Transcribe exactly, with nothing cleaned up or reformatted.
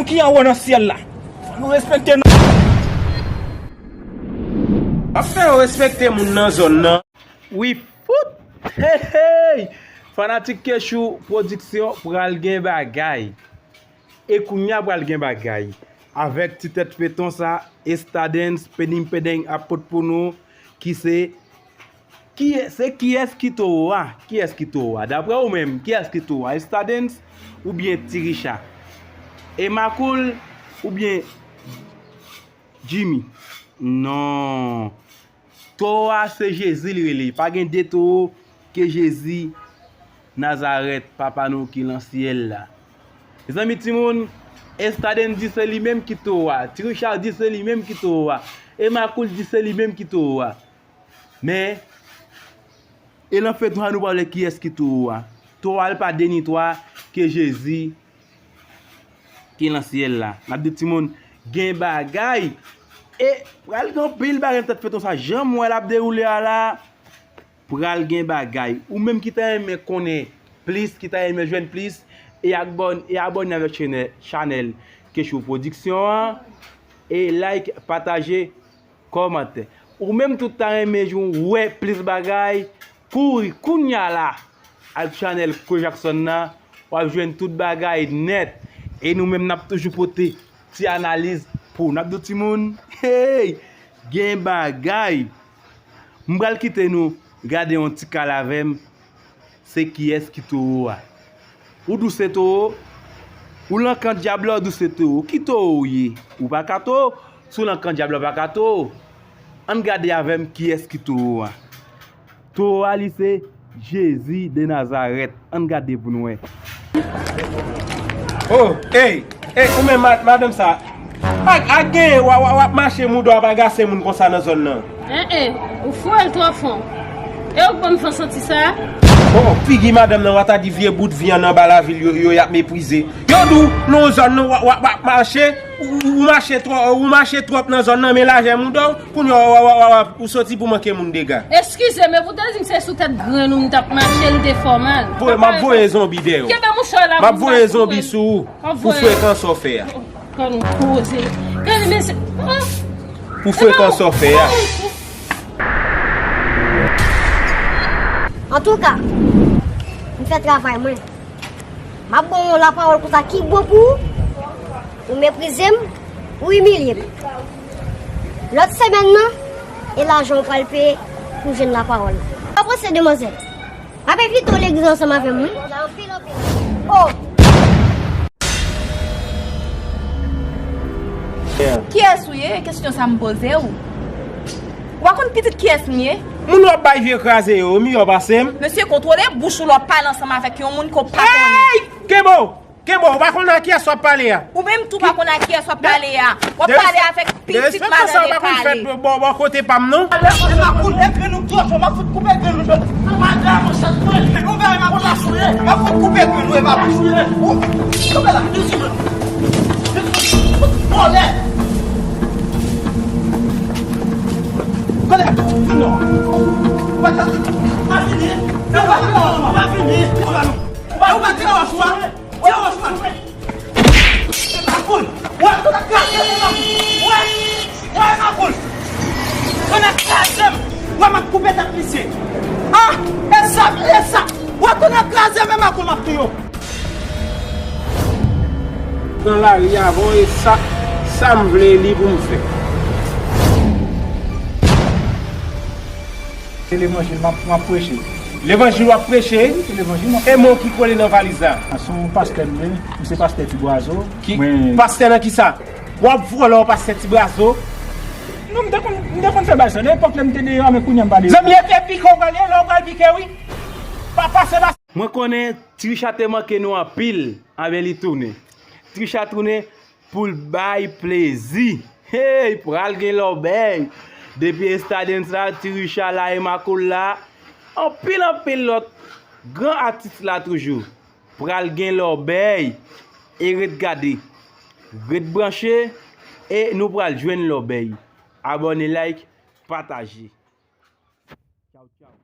Ki anwo nan syèl la. Fò nou respekte nou. Ap fè yo respekte moun nan zòn nan. Wi fout! Hey, hey! Fanatik Kechou Production pral gen bagay. E kounya pral gen bagay. Avèk ti tèt feton sa, Estadens, Pedim Pedeng ap pot pou nou, ki se, ki, se kiyès ki towo a? Kiyès ki towo a? Daprè ou menm, kiyès ki towo a? Estadens oubyen Ti Richa? Emakoul oubyen Jimmy? Non. Towo a se Jezi li rele. Pa gen de towo ke Jezi Nazarèt, Papa nou ki lan syèl la. Mezanmi timoun, Estadens di se li menm ki towo a. Ti Richard di se li menm ki towo a. Emakoul di se li menm ki towo a. Men, e lan feton an nou pa wè kiyès ki towo a. Towo a l pa de ni twa ke Jezi ki lan syèl la. N ap di timoun, gen bagay. E pral gen anpil bagay nan tèt feton sa. Jan m wè l ap dewoule a la, pral gen bagay. Ou menm ki ta renmen konnen plis, ki ta renmen jwenn plis, e abòn-, e abòne avèk chanè-, chanèl Kechou Production an, e like, pataje, kòmantè. Ou menm tou ta renmen jwenn wè plis bagay, kouri kounya la al chanèl Kwe Jackson nan, w ap jwenn tout bagay nèt. E nou menm n ap toujou pote ti analiz pou w. N ap di w timoun, hey, gen bagay. M pral kite nou gade yon ti kal avè m. Se kiyès ki towo a? Ou di w se towo? Ou lan kan dyab la, ou di w se towo. Ki towo ou ye? Ou pa ka towo. Si w lan kan dyab la, ou pa ka towo. Ann gade avè m kiyès ki towo a. Towo a, li se Jezi de Nazarèt. Ann gade pou n wè. Oh, ey, ey, ou menm ma-, madanm sa. Ak, ak gen, w a, w a, w ap mache mouda w ap agase moun konsa nan zòn nan. En, en, ou fwèl twò fon. E ou k ban m fè santi sa? Bon, figi madanm nan, w a ta di vye bout vyann anba lavil yo, yo y ap meprize. Yo di w, nan zòn nan, w a, w a, w ap mache, ou, ou, ou mache twò, ou mache twòp nan zòn nan, men lajè mouda w, kounye a, w a, w a, w a, w a, ou soti pou manke moun dega. Eskize, men pou te di m se sou tèt grenn ou m t ap mache, l te fè w mal. Voye, m ap voye zonbi dèyè w. Kenbe mouchwa la, m ap voye zonbi sou ou. Pou frekan sa w fè a. Kan nou poze. Kan nou mese. Pou frekan sa w fè a. Antouka, m fè travay mwen. M ap ba w yon lapawòl konsa ki bon pou ou. Ou meprize m, ou imilye m. Lòt semèn nan, e lajan w pral peye pou jwenn lapawòl la. Sa w panse, demwazèl? Ap envite w legliz ansanm avè m, wi. Oh! Kiyès ou ye? Kesyon sa m poze w. Ou pa konn pitit kiyès m ye? Moun w ap bay vye kraze yo, miyò pase m. Mesye, kontwole bouch ou lè w ap pale ansanm avèk yon moun ke w pa konnen. Hey! Kenbe w! Kenbe w, ou pa konn a kiyès w ap pale a. Ou menm tou pa konn a kiyès w ap pale a. W ap pale avèk pitit madan de pale. Bò, bò kote pa m non. Emakoul, e grenn ou twò cho, m ap fout koupe grenn ou cho. Madan, mon chat, mwen, nou vè Emakoul la souye. M ap fout koupe grenn ou, Emakoul. Ou, kanpe la, vin sou mwen. Vòlè. Vòlè, vin non. Ou pa ta, pa vini. Ou pa vini, ou pa vini. Ou pa, ou pa di nan wòch ou a. Wè, wè, wè. Emakoul. Wè, kote kraze, Emakoul. Wè, wè, Emakoul. Kote kraze m. Wè, m ap koupe tèt misye. Ah, e sa, e sa. Wè, kote kraze m, Emakoul, m ap touye w. Nan lari avè w, e sa, sa m vle, li pou m fè. Se levanjil m ap, m ap preche. Levanjil w ap preche? Wi, se levanjil m ap preche. E mo ki kole nan valiz la? A, se yon pastè m ye. M se pastè Ti Bwazo. Ki pastè nan kisa? W ap vòlè w pastè Ti Bwazo? Non, m te konn, m te konn fè bagay sa nan epòk lè m te deyò, men kounye a m pa deyò. Zanmi, e te pike w pral ye, lè w pral pike, wi. Pa pase, pase. Mwen konnen Ti Richa te manke nou anpil, anben li tounen. Ti Richa tounen pou l bay plezi. Hey, pral gen lòbèy. Depi Estadens la, Ti Richa la, Emakoul la, anpil, anpil lòt gran atis la toujou. Pral gen lòbèy. E ret gade, ret branche, e nou pral jwenn lòbèy. Abòne, like, pataje. Tchaw, tchaw.